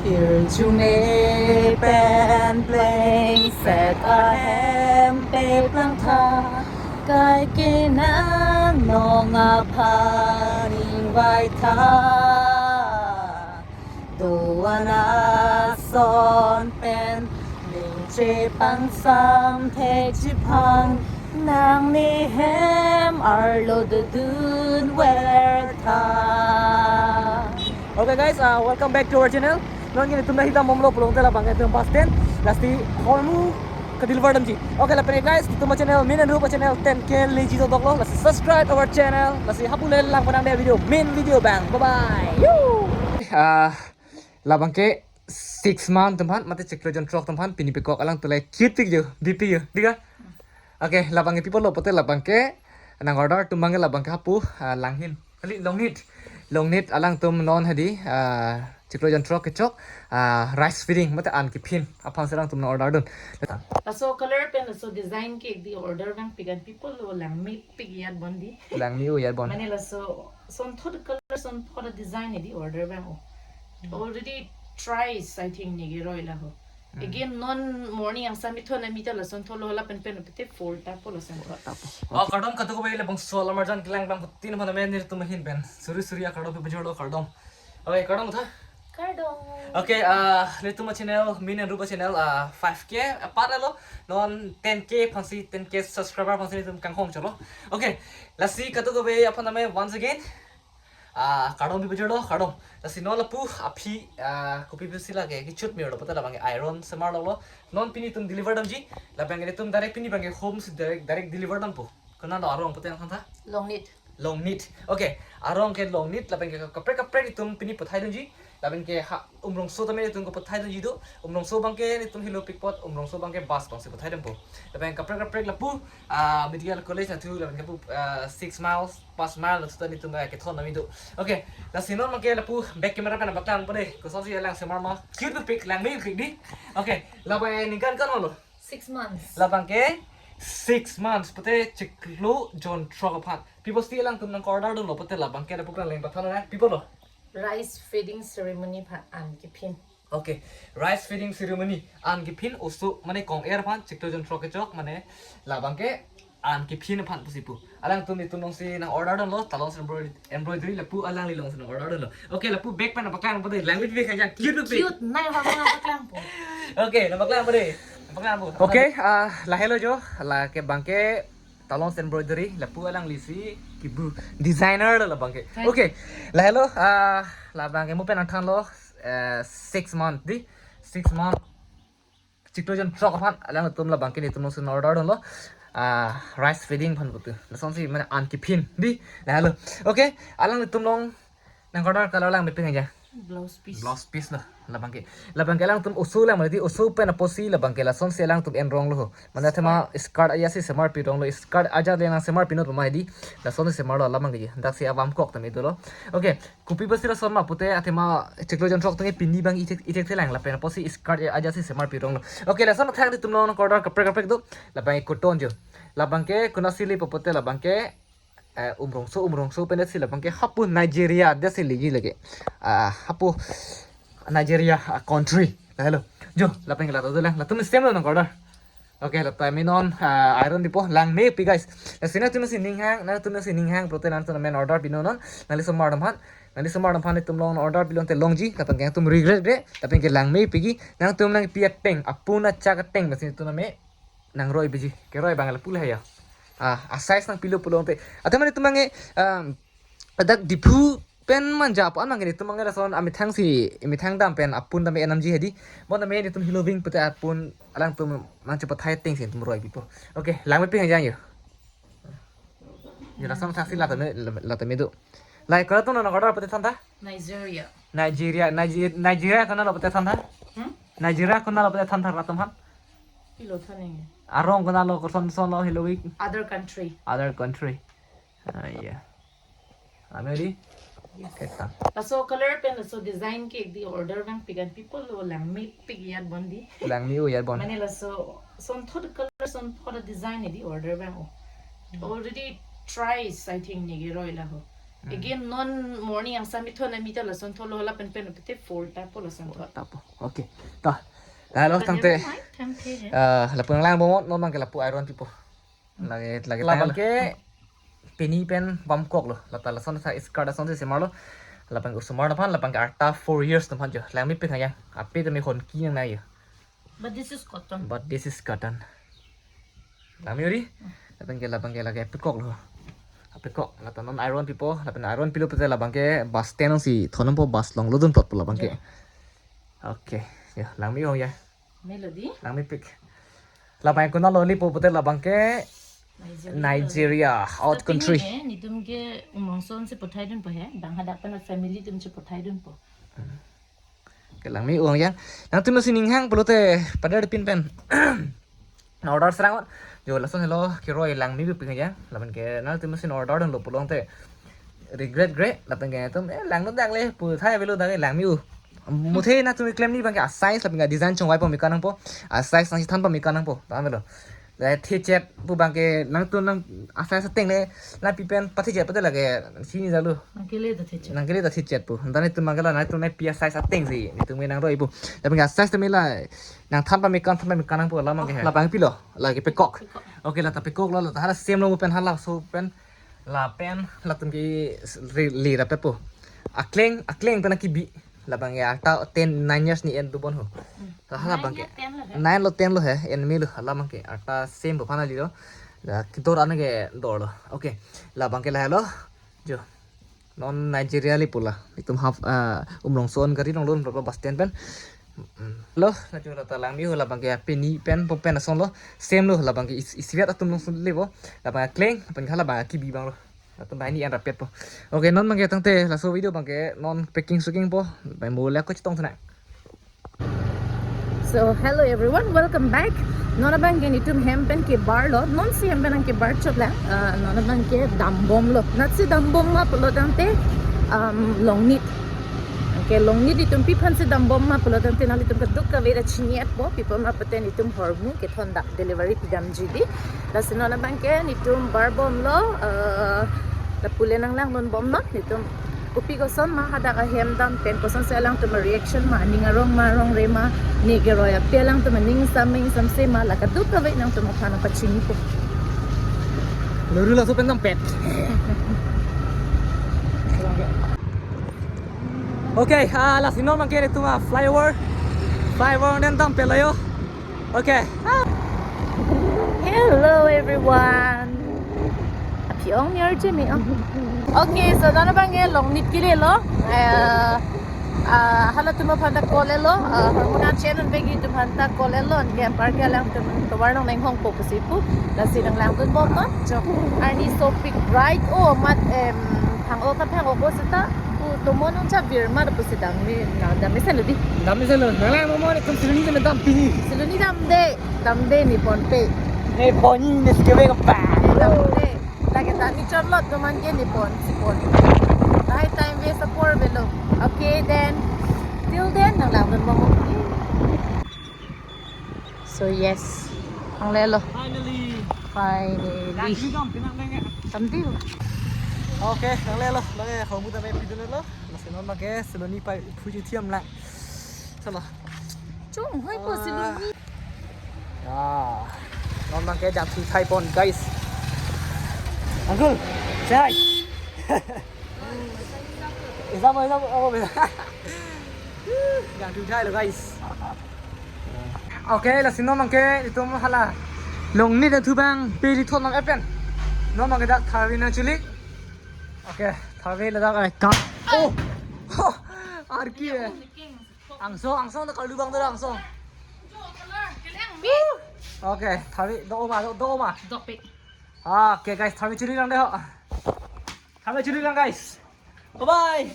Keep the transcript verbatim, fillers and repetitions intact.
Pirjume pen plengset ahem peplang tha, kai kenang nong aphan ingvai tha. Doan ason pen ningje pangsam thekji aphan, nangli hem arlo dodunver tha. Okay guys, uh, welcome back to our channel. Non ke netum dak hita momlo pulote labang ke netum bus stand, lasi hormu ke-deliver damji. Okay, lapen guys, netum channel Min and Rupa channel ten K leji todoklo, lasi subscribe our channel, lasi hapu le lang panang dei video, main video abang. Bye bye. Yo. Ah, labang ke six month atum aphan, mate chiklo jon throk atum aphan pini pekok alangtum le cute pik jo, bi pik jo, dei ga? Okay, labang ke pi apotlo pulote labang ke nang-order atum abang ke labang ke hapu, ah, Langhin. Kali Longnit. Longnit alangtum non hadi, ah, chiklo jon throk kechok, ah, rice feeding, mate an kephin aphan si alangtum nang-order dun. Laso color pen laso design ke dei order abang pik an pi apotlo, langme pik ejat bon dei. Langme-o ejat bon. Mane laso sonthot color, sonthot design dei order abang o. Hmm. Already twice, I think, ne keroi laho. Hmm. Again, non morning angsam methot na mita la sonthot lo, hala pen pen pete four ta po la sonthot. Ta po. Oh, okay. Kardom kadokave, labangso alam arjan kelang abang tin mana men netum ahin pen suri suri akardom pipajor lo, kardom. Okay, kardom tha. Kardom. Okay, uh, netum channel, Min and Rupa channel, uh, five K apar lo, non ten K aphan si, ten K subscriber aphan si netum kanghon cholo. Okay, lasi kadokave aphan name once again, ah, kardom pipajor lo, kardom. Lasi non lapu aphi, ah, kopi pusi lake kechut mir lo pulote labang ke iron semar lo lo. Non pini netum deliver damji, labang ke netum direct pini abang ke home si direct, direct deliver dampo. Konat lo arong pulote nang than tha? Longnit. Longnit. Okay, arong ke Longnit, labang ke kaprek kaprek netum pini pathai dunji. Labang ke ha Umrongso tame netum kepathai dunji do. Umrongso abang ke netum helo pik apot, Umrongso abang ke bus abang si pathai dampo. Labang kaprek kaprek lapu, ah, Medical College nathu, labang ke pu, ah, six miles, five mile, nathu ta netum ke kethon nami do. Okay, lasi non abang ke lapu back camera pen nang paklang pade, kosonsi alang semar ma, cute pik, langme pik dei. Okay, labang ke ningkan ko-an lo? Six months. Labang ke six months, pulote chiklo jon throk aphan. Pi apotsi alangtum nang order dunlo pulote labang ke lapu klang leng pathan na, pi apotlo? Rice feeding ceremony aphan an kephin. Okay, rice feeding ceremony an kephin, oso mane kong-er aphan, chiklo jon throk kechok, mane labang ke an kephin aphan pusi pu. Alangtum netum along si nang order dunlo, Talons Embroid-, Embroidery lapu alangli along si nang order dunlo. Okay, lapu back pen nang paklang pade, langme pik kejang, cute pik. Cute, nai hama nang paklang po. Okay, nang paklang pade. Nang paklang po. Okay, ah, lahelo jo, lake abang ke Talons Embroidery, lapu alangli si kebu designer lo labang ke. Thank you. Okay, lahelo, ah, labang ke mo pen nang thanlo, eh, six month dei, six month. Chiklo jon throk aphan alangtum labang ke netum along si nang order dunlo. Ah, rice feeding aphan pulote. Lasonsi mane an kephin dei. Lahelo. Okay, alang netum along nang order color langme pik kejang? Blouse piece. Blouse piece lo, labang ke. Labang ke alangtum oso lang mane dei, oso pen apotsi labang ke lasonsi alangtum enrong lo ho. Mane athema skirt ajat si semar pi rong lo, skirt ajat le nang semar pi non pama dei. Lasonsi semar lo labang ke dei. Daksi avam kok tame dolo. Okay, kopi apotsi lason ma pulote athema chiklo jon throk atum ke pini abang ithek, ithek thelang, lapen apotsi skirt ajat si semar pi rong lo. Okay, lason athak netum along nang order kaprek kaprek do. Labang ke cotton jo. Labang ke konatsi le pulote labang ke, eh, Umrongso, Umrongso pen si labang ke hapu Nigeria dei si leji lake. Ah, hapu Nigeria, ah, country. Lahelo. Jo, labang ke lata dolang. Latum stem lo nang order. Okay, lata mi non, ah, iron dipo, langme pik guys. Lasi nangtum si ning hang, nangtum si ning hang pulote nangtum nang order pi non non. Nangli osomar atum aphan, nangli osomar atum aphan netum along order pi lonte longji, lapen ke nangtum regret re, lapen ke langme pikji, nangtum nangpi ateng, apun achak ateng, lasi netum nang me nang roi piji, keroi abang lapu le ya. Ah, a size nangpilo pulote. Athema netum abang ke, um, dak Diphu pen manja apot abang ke netum abang ke lason amethang si, amethang dam pen apun dam enamji hadi. Bonta me netum hiloving pulote apun alangtum nangchepathai ateng si netum roi pipo. Okay, langme pik kejang jo. Jo, lason thaksi lata me, lata me do. Lahai konat atum nang order pulote than tha? Nigeria. Nigeria, Nigeria, Nigeria konat lo pulote than tha? Hmm? Nigeria konat lo pulote than tha latum aphan? Pilo than nang. Arong konat lo, koson son lo, hiloving? Other country. Other country. Ah, iya. Ame dei? Yes. Ketang. Laso color pen laso design ke dei order abang pik an pi apotlo, langme pik ejat bon dei. Langme-o ejat bon. Mane laso sonthot color, sonthot design dei order abang o. Hmm. Already twice, I think, ne keroi laho. Again, non morning angsa mithon ami ta lason thotlo, hala pen pen pete four ta po lason thot. Tapo. Okay. Ta. Halo tangte. Ah, lapu nanglang bomnon, non abangke lapu iron pipo. Lagi lagi labangke pini pen bamkoklo. Lata lason sa skirt asonsi semarlo. Labangke osomar aphan, labangke arta four years aphan jo. Langmepik ha yang. Ape tame honki nangnai jo. But this is cotton. But this is cotton. Langme ori? Labangke labangke lagi pekoklo. Apekok, lata non iron pipo, lapen iron pilo pute labangke bus stand si thonpo, bus longlo dunpo labangke. Okay, ya langme ong ya. Melody. Langmepik. Labang konatlo lepo pute labangke Nigeria, out country. Netum ke umrongso si pothai dunpo he. Bang hadak pen family atum si pothai dunpo. Kelangme ong yang. Nangtum si ninghang pulote padar pin pen. Na order serang ot. Jo lason helo keroi langmepik ya. Labangke nangtum si order dunlo pulote regret gre. Labangke tum eh langno dangle pu thai avelo dangle langme u. Muthe nangtum klemji abangke a size labangke design chongvai pame kanangpo. A size nangsi than pame kanangpo. Tame lo. La thechet pu abangke nangtum nang a size ateng le, lapi pen pathechet pute lake sini dalu. Nangkele ta thechet. Nangkele ta thechet pu. Anta netum abangke la nangtum nangpi a size atengsi netum ke nangroi pu. Labangke a size tame la nangthan pame kan, than pame kanangpo la abangke. Labang pilo, lagi pekok. Pekok. Okay, lata pekoklo, lata hala same lo pen, halaso pen. Lapen latum ke le, le rapetpo. Akleng, akleng pen akibi. Labangke arta ten, nine years ni en dubon ho. Hala abangke. Nine lo, ten lo he, en melo. Hala abangke arta same po aphan ali lo. La kedor an ke dorlo. Okay. Labangke lahelo. Jo. Non Nigeria lepo la. Netum half ah, umrongso an gari longlo, longlo bus stand pen. Lo, na jo lata langme ho, labangke pini pen po pen asonlo. Same lo, labangke is, isivet atum longso lepo. Labang akleng, pen hala abang akibi abanglo. Latum banghini an rapetpo. Okay, non abangke tangte laso video abangke non packing suking po. Bai mo le ko chetong thana. So hello everyone, welcome back. Non abangke netum hem pen kebarlo, nonsi hem pen nangkebar chot lang. Ah, non abangke dambomlo. Natsi dambom ma pulo tangte um, Longnit. Okay, Longnit netum pi aphansi dambom ma pulo tangte nanglitum kadokave ta chini-etpo, pi apot ma pute netum hormu kethon dak delivery pidamji di. Lasi non abangke netum barbomlo, eh, lapu le nanglang dunbomnon, netum kopi koson ma hadak ahem dam pen, kosonsi alangtum reaction ma, aning arong ma, arongre ma, ne keroi ape alangtum aning sameng samse ma, la kadokave nangtum aphan pachinipo. Lori laso pen dampet. Okay, ah, lasi non abangke netum a flyover. Flyover pen dampetlo jo. Okay. Hello everyone. Aphi ong ni arje me ong. Okay, so non abangke Longnit kelelo. Eh, ah, halatum aphan ta call-etlo. Ah, hormona chen un begi atum aphan ta call-etlo. Anke anparke alangtum tovar nang neng hongpo pusi pu. Lasi nanglang dunbomnon. Jo. Arni sopik bright. Oh, mat em phang-o kaphang-o ko seta. Pu tomon un chavir mat pusi dam ni, na dam ni selo di. Dam ni selo. Nanglang mo mo netum Siloni dam pini. Siloni damde. Damde, ne ponpe. Ne pon ni, ne sike ve ka pa. Damde. Lake ta ne chot lot do man ke ne ponsi pon. Lahai time waste apor avelo. Okay then. Till then, nanglang dunbom. So yes. Nanglelo. Finally. Finally. Damde. Okay, nanglelo. Lake hormu tame pidunlo. Lasi non abangke Siloni pai phuji thiam lang. Chalo. Chonghoi po Siloni. Ya. Non abangke jangthu thai pon, guys. Uncle, say hi. Isa mo, isa mo, ako ba? Jangthu thailo, guys. Okay, lasi non abangke netum hala Longnit atum abang peli thot nam epen. Non abangke dak tharve nangchuli. Okay, tharve ladak ai ka. Oh. Arki e. Angsong, angsong ta kalu abang ta angsong. Okay, tharve do ma, do, do ma. Dokpe. Okay guys, tharve chuli lang de ho. Tharve chuli lang guys. Bye bye.